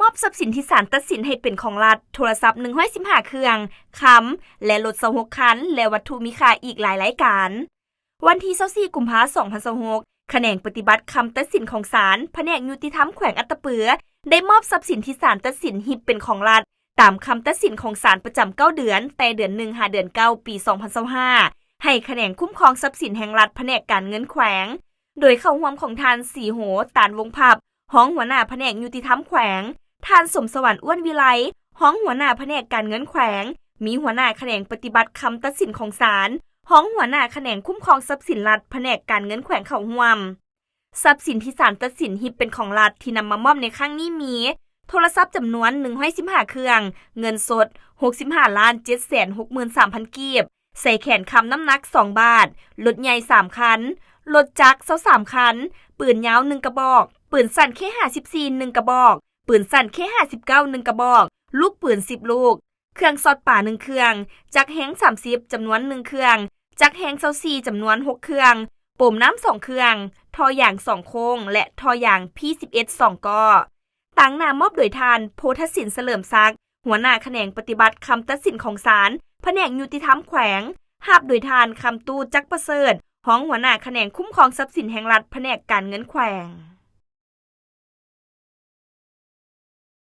ມອບຊັບສິນທີ່ສານຕັດສິນໃຫ້ເປັນຂອງລັດ, ໂທລະສັບໜຶ່ງຮ້ອຍສິບຫ້າເຄື່ອງ, ຄຳ ແລະ ລົດຊາວຫົກຄັນ ແລະ ວັດຖຸມີຄ່າອີກຫຼາຍລາຍການ. ວັນທີຊາວສີ່ ກຸມພາ ສອງພັນຊາວຫົກ, ຂະແໜງປະຕິບັດຄຳຕັດສິນຂອງສານ ພະແນກຍຸຕິທຳແຂວງອັດຕະປື ໄດ້ມອບຊັບສິນທີ່ສານຕັດສິນຮິບເປັນຂອງລັດ ຕາມຄຳຕັດສິນຂອງສານປະຈຳເກົ້າເດືອນ ແຕ່ເດືອນໜຶ່ງ ຫາເດືອນເກົ້າ ປີສອງພັນຊາວຫ້າ ໃຫ້ຂະແໜງຄຸ້ມຄອງຊັບສິນແຫ່ງລັດ ພະແນກການເງິນແຂວງ ໂດຍເຂົ້າຮ່ວມຂອງທ່ານ ສີໂຫ ຕານວົງພັບ ຮອງຫົວໜ້າພະແນກຍຸຕິທຳແຂວງ, ທ່ານ ສົມສະຫວັນ ອ້ວນວິໄລ ຮອງຫົວໜ້າພະແນກການເງິນແຂວງ, ມີຫົວໜ້າຂະແໜງປະຕິບັດຄຳຕັດສິນຂອງສານ, ຮອງຫົວໜ້າຂະແໜງຄຸ້ມຄອງຊັບສິນລັດ ພະແນກການເງິນແຂວງເຂົ້າຮ່ວມ. ຊັບສິນທີ່ສານຕັດສິນຮິບເປັນຂອງລັດ ທີ່ນຳມາມອບໃນຄັ້ງນີ້ມີ ໂທລະສັບຈຳນວນໜຶ່ງຮ້ອຍສິບຫ້າເຄື່ອງ, ເງິນສົດຫົກສິບຫ້າລ້ານເຈັດແສນຫົກໝື່ນສາມພັນກີບ, ໃສ່ແຂນຄຳນ້ຳໜັກສອງບາດ, ລົດໃຫຍ່ສາມຄັນ, ລົດຈັກຊາວສາມຄັນ, ປືນຍາວໜຶ່ງກະບອກ, ປືນສັ້ນ ເຄ ຫ້າສິບສີ່ ໜຶ່ງກະບອກ, ປືນສັ້ນ ເຄ ຫ້າສິບເກົ້າ ໜຶ່ງກະບອກ, ລູກປືນສິບລູກ, ເຄື່ອງຊອດປາໜຶ່ງເຄື່ອງ, ຈັກແຮງສາມສິບ ຈຳນວນໜຶ່ງເຄື່ອງ, ຈັກແຮງຊາວສີ່ ຈຳນວນຫົກເຄື່ອງ, ໂປມນ້ຳສອງເຄື່ອງ, ທໍ່ຢາງສອງໂຄ້ງ ແລະ ທໍ່ຢາງ ພີ ສິບເອັດ ສອງກໍ. ຕາງໜ້າມອບໂດຍທ່ານ ໂພທະສິນ ສະເຫຼີມສັກ ຫົວໜ້າຂະແໜງປະຕິບັດຄຳຕັດສິນຂອງສານ ພະແນກຍຸຕິທຳແຂວງ, ຮັບໂດຍທ່ານ ຄຳຕູ້ ຈັກປະເສີດ ຮອງຫົວໜ້າຂະແໜງຄຸ້ມຄອງຊັບສິນແຫ່ງລັດ ພະແນກການເງິນແຂວງ.